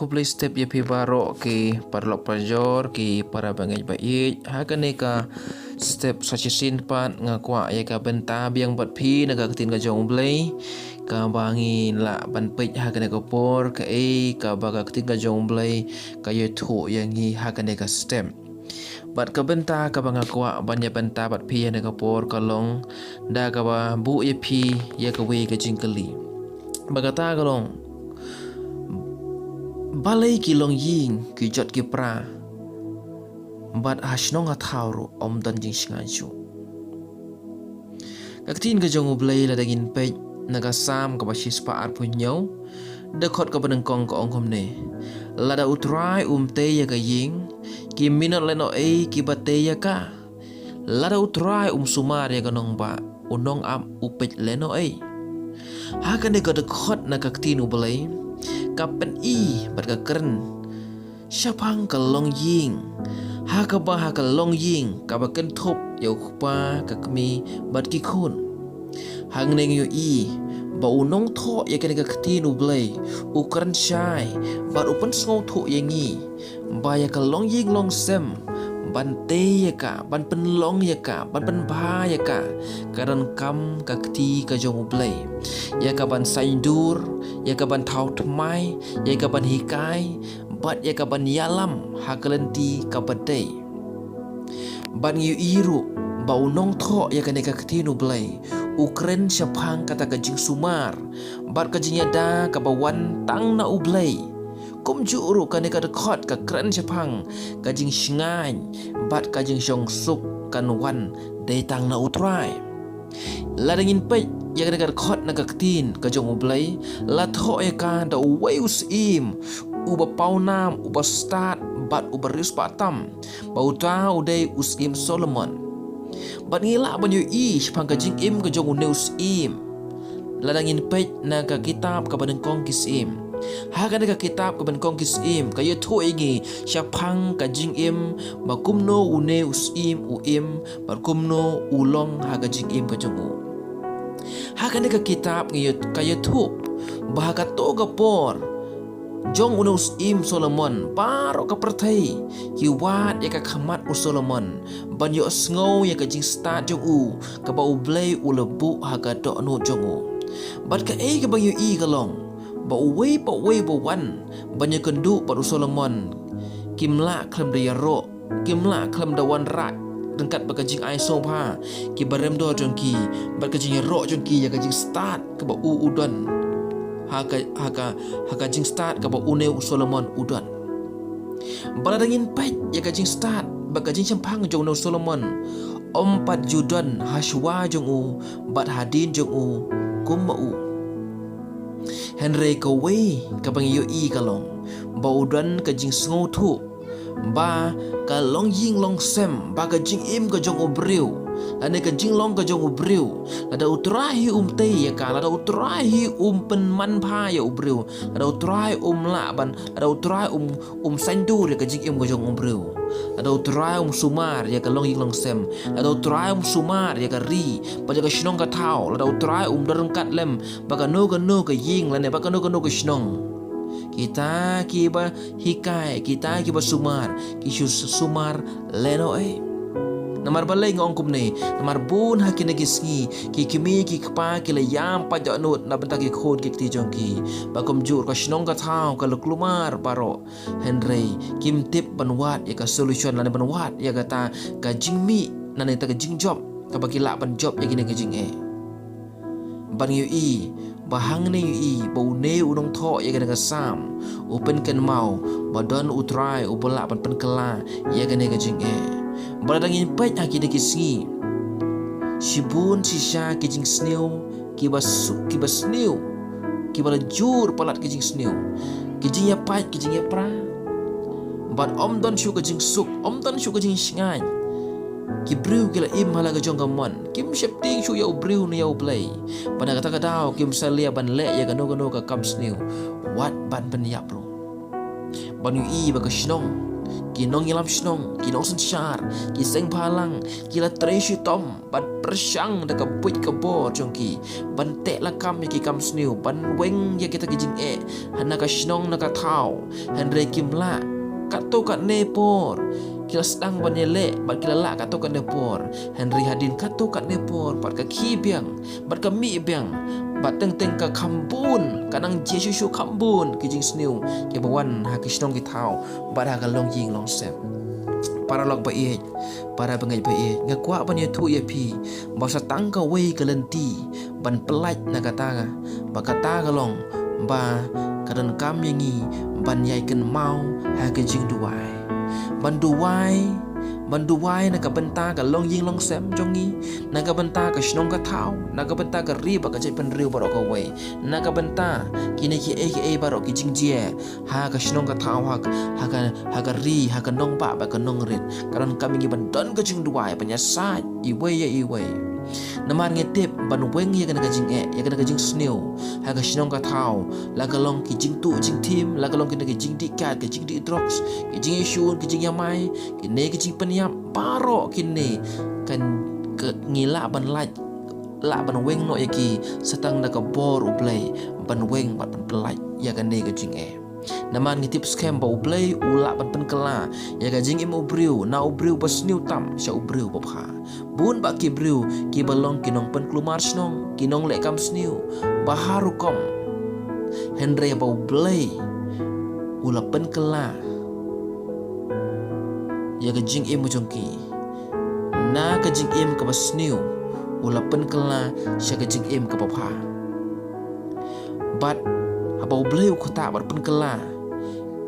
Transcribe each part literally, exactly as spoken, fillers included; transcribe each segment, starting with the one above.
Khublei step ïa phi baroh ki paralok parajor, ki para bangeit ba ïeit. Ha kane ka step sa shisien pat nga kwah ïa ka bynta biang bad phi na ka ktien ka jong U Blei, kaba ngin lah ban peit ha kane ka por, kaei kaba ka ktien ka jong U Blei ka ïathuh ïa ngi ha kane ka step. Bad ka bynta kaba nga kwah ban ïa bynta bad phi ha kane ka por ka long da kaba buh ïa phi ïa kawei ka jingkylli. Ba kata ka long, balei ki longïing ki jot ki pra, bad ha shnong ha thaw ruh ym don jingshngaiñ shuh. Ka ktien ka jong U Blei lada ngin peit na ka Salm kaba shispah arphew hynñiew, dkhot kaba nyngkong ka ong kumne: Lada U Trai um tei ïa ka ïing, ki minot lehnohei kiba tei ïa ka. Lada U Trai um sumar ïa ka nongbah, u nongap u peit lehnohei. Ha kane ka dkhot na ka ktien U Blei, ka pyni bad ka kren shaphang ka longïing, ha kaba ha ka longïing kaba kynthup ïa u kpa, ka kmie bad ki khun. Hangne ngi ïohi ba u nongthoh ïa kane ka ktien U Blei u kren shai bad u pynsngewthuh ïa ngi ba ïa ka longïing longsem, ban tei ïa ka, ban pynlong ïa ka, ban pynbha ïa ka, ka donkam ka kti ka jong U Blei. Ïa ka ban saiñdur, ïa ka ban thaw thymmai, ïa ka ban hikai, bad ïa ka ban ïalam ha ka lynti kaba dei. Bad ngi ïohi ruh ba u nongthoh ïa kane ka ktien U Blei u kren shaphang kata ka jingsumar bad ka jingïada kaba wan tang na U Blei. Kumjuh ruh kane ka dkhot ka kren shaphang ka jingshngaiñ bad ka jingshongsuk kan wan dei tang na U Trai. Lada ngin peit ïa kane ka dkhot na ka ktien ka jong U Blei, la thoh ïa ka da uwei u syiem uba pawnam, uba stad bad uba riewspah tam, ba uta u dei u syiem Solomon. Bad ngi lah ban ïohi shaphang ka jingim ka jong une u syiem lada ngin peit na ka kitab kaba nyngkong Ki Syiem. Ha kane ka kitab kaba nyngkong Ki Syiem ka ïathuh ïa ngi shaphang ka jingim ba kumno une u syiem u im bad kumno u long ha ka jingim ka jong u. Ha kane ka kitab ngi ïa-, ka ïathuh ba ha kato ka por jong une u syiem Solomon, baroh ka pyrthei ki wad ïa ka khmat u Solomon ban ïohsngew ïa ka jingstad jong u kaba U Blei u la buh ha ka dohnud jong u. Bad kaei kaba ngi ïohi ka long ba uwei pa uwei ba wan ban ïakynduh bad u Solomon, kim lah khlem da ïaroh, kim lah khlem da wanrah ryngkat bad ka jingai sngewbha kiba rem dor jong ki bad ka jingïaroh jong ki ïa ka jingstad kaba u u don ha ka, ha ka, ha ka jingstad kaba une u Solomon u don. Bad lada ngin peit ïa ka jingstad bad ka jingshemphang jong une u Solomon, ym pat ju don ha shuwa jong u bad hadien jong u kum ma u. Hynrei kawei kaba ngi ïohi ka long ba u don ka jingsngewthuh ba ka longïing longsem, ba ka jingim ka jong u briew, lane ka jinglong ka jong u briew, lada U Trai hi um tei ïa ka, lada U Trai hi um pynman bha ïa u briew, lada U Trai um lah ban, lada U Trai um, um saiñdur ïa ka jingim ka jong u briew, lada U Trai um sumar ïa ka longïing longsem, lada U Trai um sumar ïa ka ri bad ïa ka shnong ka thaw, lada U Trai um don ryngkat lem bad kano kano ka ïing lane bad kano kano ka shnong, kita kiba hikai, kita kiba sumar ki shu sumar lehnohei. Namar balei nga ong kumne? Namar bun ha kine ki sngi ki kmie ki kpa ki la ïam pat dohnud na bynta ki khun ki kti jong ki. Bad kumjuh ka shnong ka thaw ka la kulmar baroh. Hynrei kim tip ban wad ïa ka solution lane ban wad ïa kata ka jingmih lane kata ka jingjop kaba ki lah ban jop ïa kine ki jingeh. Bad ngi ïohi ba hangne ngi ïohi ba une u nongthoh ïa kane ka Salm u pynkynmaw ba don U Trai uba lah ban pynkylla ïa kane ka jingeh. Bad lada ngin peit ha kine ki sngi, shibun shisha ki jingsniew kiba su-, kiba sniew, kiba la jur palat ki jingsniew, ki jingïapait, ki jingïapra. Bad ym don shuh ka jingsuk, ym don shuh ka jingshngaiñ. Ki briew ki la im ha la ka jong ka mon, kim sheptieng shuh ïa u briew ne ïa U Blei. Bad na kata ka daw kim salia ban leh ïa kano kano ka kam sniew, wat ban pynïap ruh. Bad ngi ïohi ba ka shnong ki nongïalam shnong, ki nongsynshar, ki seng bhalang, ki la trei shitom ban pyrshang da ka buit ka bor jong ki ban teh lakam ïa ki kam sniew, ban weng ïa kita ki jingeh ha na ka shnong na ka thaw. Hynrei kim lah katto katne por. Ki la sdang ban ïaleh bad ki la lah katto katne por, hynrei hadien katto katne por pat ka khih biang bad ka mih biang, bad teng teng ka kham bun, ka nang jia shuh shuh kham bun ki jingsniew kiba wan ha ki shnong ki thaw bad ha ka longïing longsem. Paralok ba ïeit, para bangeit ba ïeit, nga kwah ban ïathuh ïa phi ba sa tang kawei ka lynti ban pyllait na kata, ba kata ka long ba ka donkam ïa ngi ban ïai kynmaw ha ka jingduwai. Ban duwai, ban duwai na ka bynta ka longïing longsem jong ngi, na ka bynta ka shnong ka thaw, na ka bynta ka ri bad ka jaitbynriew baroh kawei, na ka bynta kine kiei kiei baroh ki jingjia ha ka shnong ka thaw, ha ka, ha ka, ha ka ri, ha ka nongbah bad ka nongrit. Ka donkam ïa ngi ban don ka jingduwai, ban ïasaid iwei ïa iwei. Namar ngi tip ban weng ïa kane ka jingeh, ïa kane ka jingsniew ha ka shnong ka thaw, la ka long ki jingtuh jingthim, la ka long kine ki jingdih kat, ki jingdih drugs, ki jingïashun, ki jingïamai, kine ki jingpynïap, baroh kine kan, ka, ngi lah ban lait, lah ban weng noh ïa ki sa tang da ka bor U Blei ban weng bad ban pyllait ïa kane ka jingeh. Namar ngi tip skhem ba U Blei u lah ban pynkylla ïa ka jingim u briew, na u briew ba sniew tam sha u briew ba bha. Bun bah ki briew kiba long ki nongpynkulmar shnong, ki nongleh kam sniew ba ha rukom, hynrei ba U Blei u la pynkylla ïa ka jingim jong ki. Na ka jingim kaba sniew u la pynkylla sha ka jingim kaba bha. Bad haba U Blei u ktah bad pynkylla,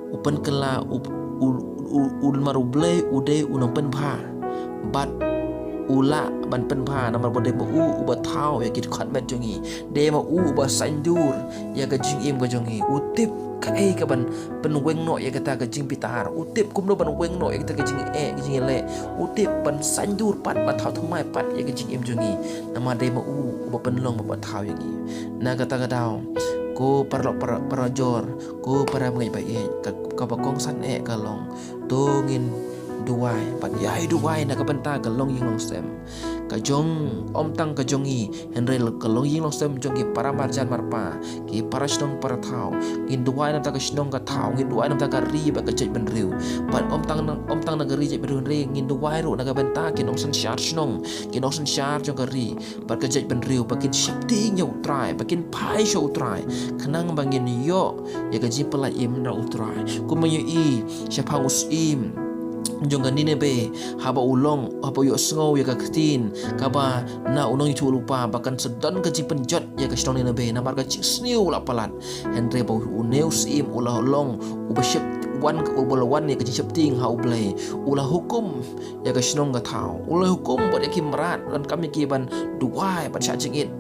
u pynkylla, u, u, u, u, namar U Blei u dei u nongpynbha. Bad u lah ban pynbha namar ba dei ma u uba thaw ïa ki dkhot met jong ngi. Dei ma u uba saindur ïa ka jingim ka jong ngi. U tip kaei kaban pynweng noh ïa kata ka jingbitar. U tip kumno ban weng noh ïa kata ka jingeh, ka jingïaleh. U tip ban saindur pat, ban thaw thymmai pat ïa ka jingim jong ngi. Namar dei ma u uba pynlong bad ba thaw ïa ngi. Na kata ka daw, ko paralok para, parajor, ko para bangeit ba ïeit, ka, kaba kongsan eh ka long, to ngin duwai bad ïai duwai na ka bynta ka longïing longsem ka jong, ym tang ka jong ngi, hynrei ka longïing longsem jong ki para marjan marpa, ki para shnong para thaw. Ngin duwai na ka bynta ka shnong ka thaw, ngin duwai na ka bynta ka ri bad ka jaitbynriew. Bad ym tang na, ym tang na ka ri jaitbynriew, hynrei ngin duwai ruh na ka bynta ki nongsynshar shnong, ki nongsynshar jong ka ri bad ka jaitbynriew, ba kin sheptieng ïa U Trai, ba kin phai sha U Trai, khnang ba ngin ïoh ïa ka jingpyllait im na U Trai. Kumba ngi ïohi shaphang u syiem jong ka Nineveh, haba u long, haba u ïohsngew ïa ka ktien kaba na u nongïathuhlypa ba kan sa don ka jingpynjot ïa ka shnong Nineveh namar ka jingsniew la palat. Hynrei ba une u syiem u la long uba shep, wan, uba la wan ïa ka jingsheptieng ha U Blei, u la hukum ïa ka shnong ka thaw, u la hukum bad ïa ki mrad, donkam ïa ki ban duwai, ban shah jingit,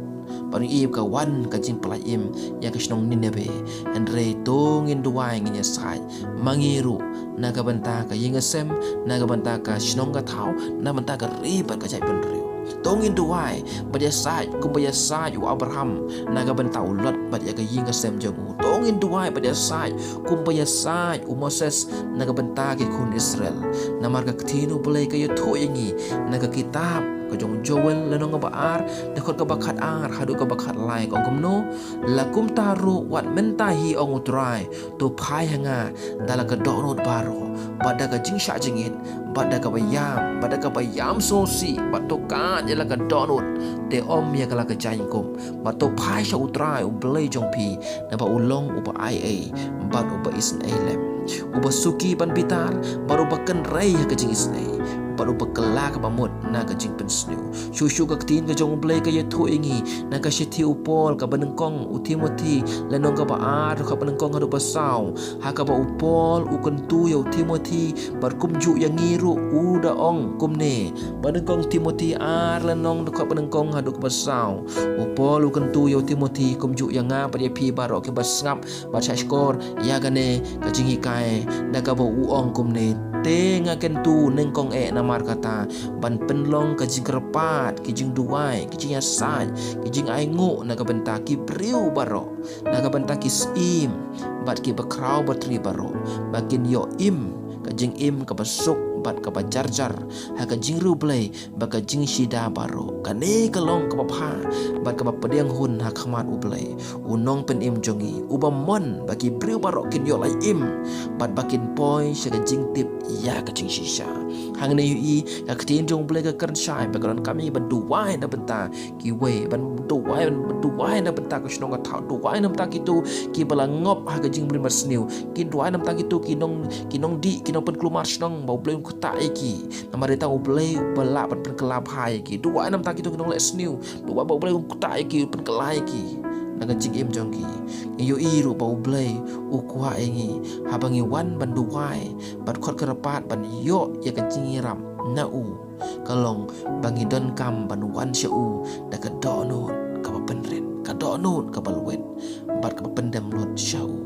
ban ïohi ba ka wan ka jingpyllait im ïa ka shnong Nineveh. Hynrei to ngin duwai, ngin ïasaid ma ngi ruh na ka bynta ka ïing ka sem, na ka bynta ka shnong ka thaw, na ka bynta ka ri bad ka jaitbynriew. To ngin duwai bad ïasaid kumba ïasaid u Abraham na ka bynta u Lot bad ïa ka ïing ka sem jong u. To ngin duwai bad ïasaid kumba ïasaid u Moses na ka bynta ki khun Israel. Namar ka ktien U Blei ka ïathuh ïa ngi na ka kitab ka jong u Joel, lynnong kaba ar, dkhot kaba khatar haduh kaba khatlai, ka ong kumno: La kumta ruh, wat mynta hi, ong U Trai, to phai ha nga da la ka dohnud baroh, bad da ka jingshah jingit, bad da kaba ïam, bad da kaba ïam sngewsih, bad to kad ïa la ka dohnud, te ym ïa ka la ka jaiñkup, bad to phai sha U Trai U Blei jong phi, naba u long uba aiei bad uba isynei lem, uba suki ban bitar bad uba kynrei ha ka jingisynei, bad uba kylla kaba mut na ka jingpynsniew. Shuh shuh ka ktien ka jong U Blei ka ïathuh ïa ngi na ka shithi u Paul kaba nyngkong u Timothi, lynnong kaba ar, dkhot ba nyngkong haduh ba saw, ha kaba u Paul u kyntu ïa u Timothi bad kumjuh ïa ngi ruh, u da ong kumne. Ba nyngkong Timothi ar, lynnong, dkhot ba nyngkong haduh kaba saw. U Paul u kyntu ïa u Timothi kumjuh ïa nga bad ïa phi baroh kiba sngap bad shahshkor ïa kane ka jinghikai, da kaba u ong kumne: Te nga kyntu nyngkong eh namar kata, ban pynlong ka jingkyrpad, ki jingduwai, ki jingïasaid, ki jingainguh na ka bynta ki briew baroh, na ka bynta ki syiem bad ki bakhraw batri baroh, ba kin ïoh im ka jingim kaba suk bad kaba jarjar ha ka jingriewblei bad ka jingshida baroh. Kane ka long kaba bha bad kaba pdiang hun ha khmat U Blei, U Nongpynim jong ngi, uba mon ba ki briew baroh kin ïoh lait im bad ba kin poi sha ka jingtip ïa ka jingshisha. Hangne ïohi ka ktien jong U Blei ka kren shai ba ka donkam ïa ngi ban duwai na bynta kiwei, ban duwai, ban duwai na bynta ka shnong ka thaw, duwai na bynta kito kiba la ngop ha ka jingmrin basniew, kin duwai na bynta kito ki nong, ki nongdih, ki nongpynkulmar shnong, ba U Blei un ktah ïa ki. Namar dei tang U Blei uba lah ban pynkylla bha ïa ki. Duwai na bynta kito ki nongleh sniew, duwai ba U Blei un ktah ïa ki, un pynkylla ïa ki na ka jingim jong ki. Ngi ïohi ruh ba U Blei u kwah ïa ngi, haba ngi wan ban duwai bad khot kyrpad ban ïoh ïa ka jingïarap na u, ka long ba ngi donkam ban wan sha u da ka dohnud kaba pynrit, ka dohnud kaba lwet bad kaba pyndem lut sha u.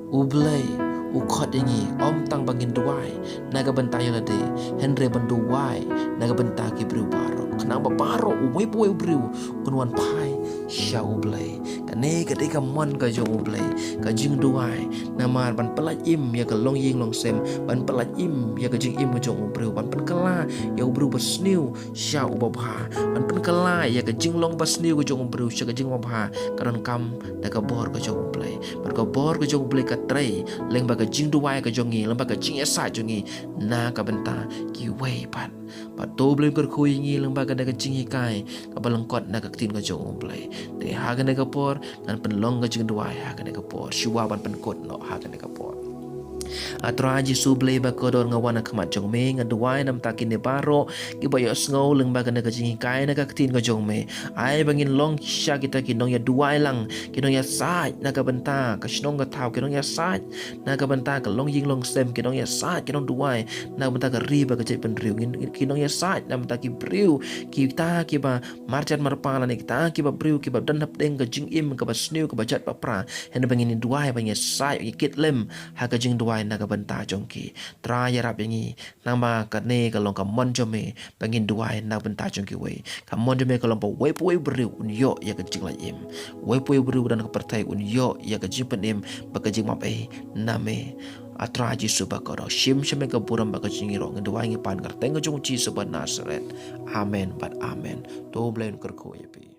U Blei u khot ïa ngi ym tang ba ngin duwai na ka bynta ïa lade, hynrei ban duwai na ka bynta ki briew baroh, khnang ba baroh, uwei pa uwei u briew un wan phai sha U Blei. Kane ka dei ka mon ka jong U Blei, ka jingduwai, namar ban pyllait im ïa ka longïing longsem, ban pyllait im ïa ka jingim ka jong u briew, ban pynkylla ïa u briew basniew sha u babha, ban pynkylla ïa ka jinglong basniew ka jong u briew sha ka jingbabha, ka donkam da ka bor ka jong U Blei. Bad ka bor ka jong U Blei ka trei lyngba ka jingduwai ka jong ngi, lyngba ka jingïasaid jong ngi na ka bynta kiwei pat. Bad to U Blei un kyrkhu ïa ngi lyngba kane ka jinghikai kaba lyngkot na ka ktien ka jong U Blei. Te ha kane ka por ngan pynlong ka jingduwai ha kane ka por, shuwa ban pynkut noh ha kane ka por. A Trai Jisu Blei ba kordor, nga wan ha khmat jong me, nga duwai na bynta kine baroh kiba ïohsngew lyngba kane ka jinghikai na ka ktien ka jong me. Ai ba ngin long shisha kita ki nongïaduwai lang, ki nongïasaid na ka bynta ka shnong ka thaw, ki nongïasaid na ka bynta ka longïing longsem, ki nongïasaid, ki nongduwai na ka bynta ka ri bad ka jaitbynriew, ngin, ki nongïasaid na bynta ki briew, kita kiba marjan marpa lane kita kiba briew kiba don hapdeng ka jingim kaba sniew, kaba jot ba pra. Hynrei ba ngin duwai, ba ngin ïasaid, ba ngin kit lem ha ka jingduwai na ka bynta jong ki. Trai ïarap ïa ngi, namar kane ka long ka mon jong me ba ngin duwai na ka bynta jong kiwei. Ka mon jong me ka long ba uwei pa uwei u briew un ïoh ïa ka jinglait im, uwei pa uwei u briew ba don ha ka pyrthei un ïoh ïa ka jingpynim bad ka jingmap ei na me. A Trai Jisu ba kordor, shim sha me ka burom bad ka jingïaroh, ngi duwai ngi pan ha ka kyrteng ka jong U Jisu ba Nasaret. Amen bad amen. To U Blei un kyrkhu ïa phi.